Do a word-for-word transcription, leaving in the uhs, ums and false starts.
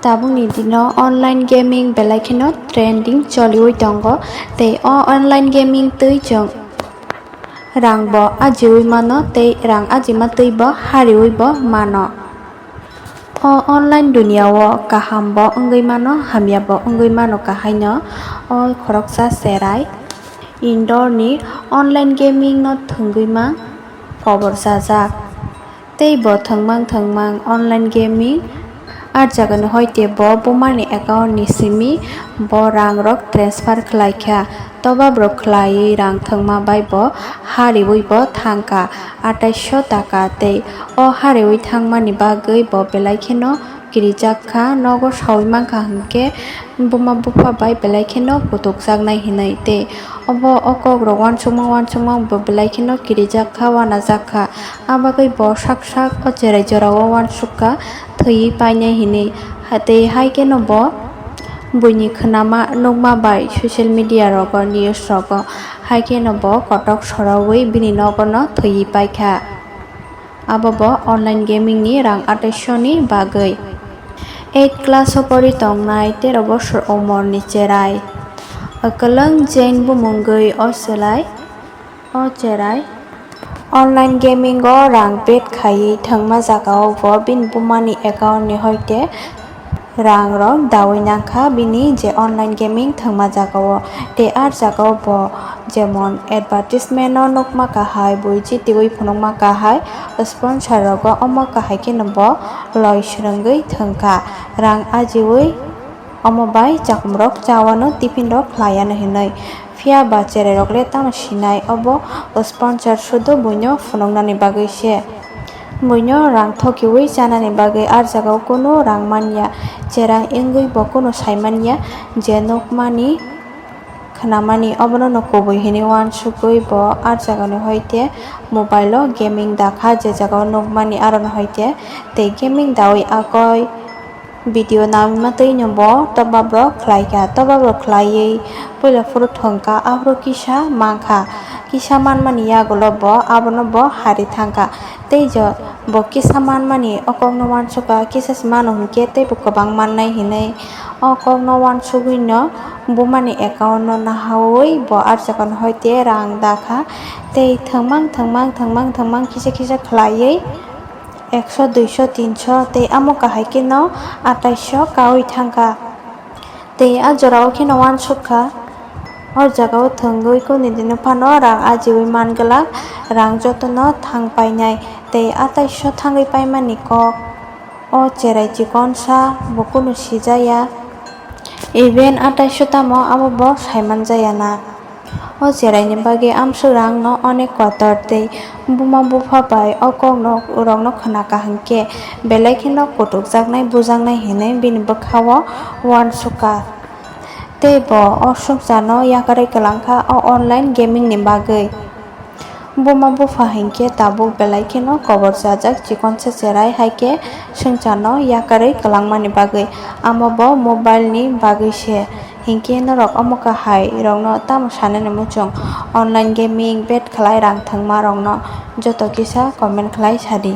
Tabukni dino online gaming belai kheno trending choliwi tongo, tei o online gaming twi chwng rang bo ajiwi mano, tei rang ajima twi bo hariwi bo mano. O online duniya o kaham bo wngwi mano, hamya bo wngwi mano, kahaino o khoroksa cherai indoor ni online gaming no thwngwi ma kobor sajak. Tei bo thwngmang thwngmang online gaming arjagani hoite bo bumani account ni simi bo rang rok transfer khlai kha. Tobab rok khlaiwi rang thwngma bai bo hariwi bo thang kha atais sho taka, tei o hariwi thangmani bagwi bo belai kheno kirijak kha. Nogo saui mankha hinkhe buma bupha bai belai kheno kutukjaknai hinwi, tei obo o kok rok uansukmang uansukmang bo belai kheno kirijak kha, uanajak kha. Abagwi bo sak sak o cherai jorao uansuk kha thwiwi painai hinwi. Tei hai kheno bo buini khnama nukma bai social media rogo, news rogo hai kheno bo kotok sorowi bini nogono thwiwi paikha. Abo bo online gaming ni rang atais sho ni bagwi. Eight class o pori tongnai tero bosor umor ni cherai. Kwlwng Jain bumungwi o chwlai, o cherai online gaming o rang bet khaiwi thwngma jagao bo bini bumani account ni hoite rang rok daui nangkha bini je online gaming thwngma jagao. Tei ar jagao bo jemon advertisement o nukma kahai, bui chitiwi phunukma kahai, sponsor rogo omo kahai kheno bo loi swrwngwi thwngkha rang ajiwi. Omo bai chakum rok chawano, tiffin rok khlaiano hinwi. Phiya ba cherai rok le tamo sinai, obo sponsor sudo buino phunuknani bagwi se. Buino rang thokiwi chanani bagwi ar jagao kunu rang manya. Cherang wngwi bo kunu sai manya je nukmani, khnamani obono no kubui hinwi uansukwi bo ar jagani hoite mobile o gaming dakha, je jagao nukmani arono hoite tei gaming daui akoi. Video nangma twi no bo tobab rok khlai kha. Tobab rok khlaiwi puila phuru thwng kha, aphuru kisa man kha. Kisa manmani yagulo bo abono bo hari thang kha. Tei jo bo kisa manmani o kokno uansuk kha, kisa se mano hinkhe teibo kwbang mannai hinwi. O kokno uansugwi no bumani account no nahaui bo ar jagani hoite rang dakha. Tei thwngmang thwngmang thwngmang thwngmang kisa kisa khlaiwi ekso, duiso, tinso tei amo kahai kheno atais sho kaui thang kha. Tei a jorao kheno uansuk kha. O jagao thwngwi kunu dino phano rang ajiui man glak, rang jotono thang painai tei atais sho thangwi paimani kok. O cherai chikonsa bo kunu sijaya. Even atais sho tamo abo bo sai manjaya na. O cheraini bagwi amswk rangno onek kotor tei buma bupha bai o kok rokno khna kha hinkhe belai kheno kutukjaknai bujaknai hinwi bini bwkhao uansuk kha. Tei bo o swngcharno yakarwi kwlang kha o online gaming ni bagwi. Buma bupha hinkhe tabuk belai kheno kobor chajak chikonsa cherai, hai khe swngcharno yakarwi kwlangmani bagwi, amo bo mobile ni bagwi se. Hinkhe norok omo kahai rokno tamo sanani muchung? Online gaming bet khlai rang thwngma rokno joto kisa comment khlai sadi.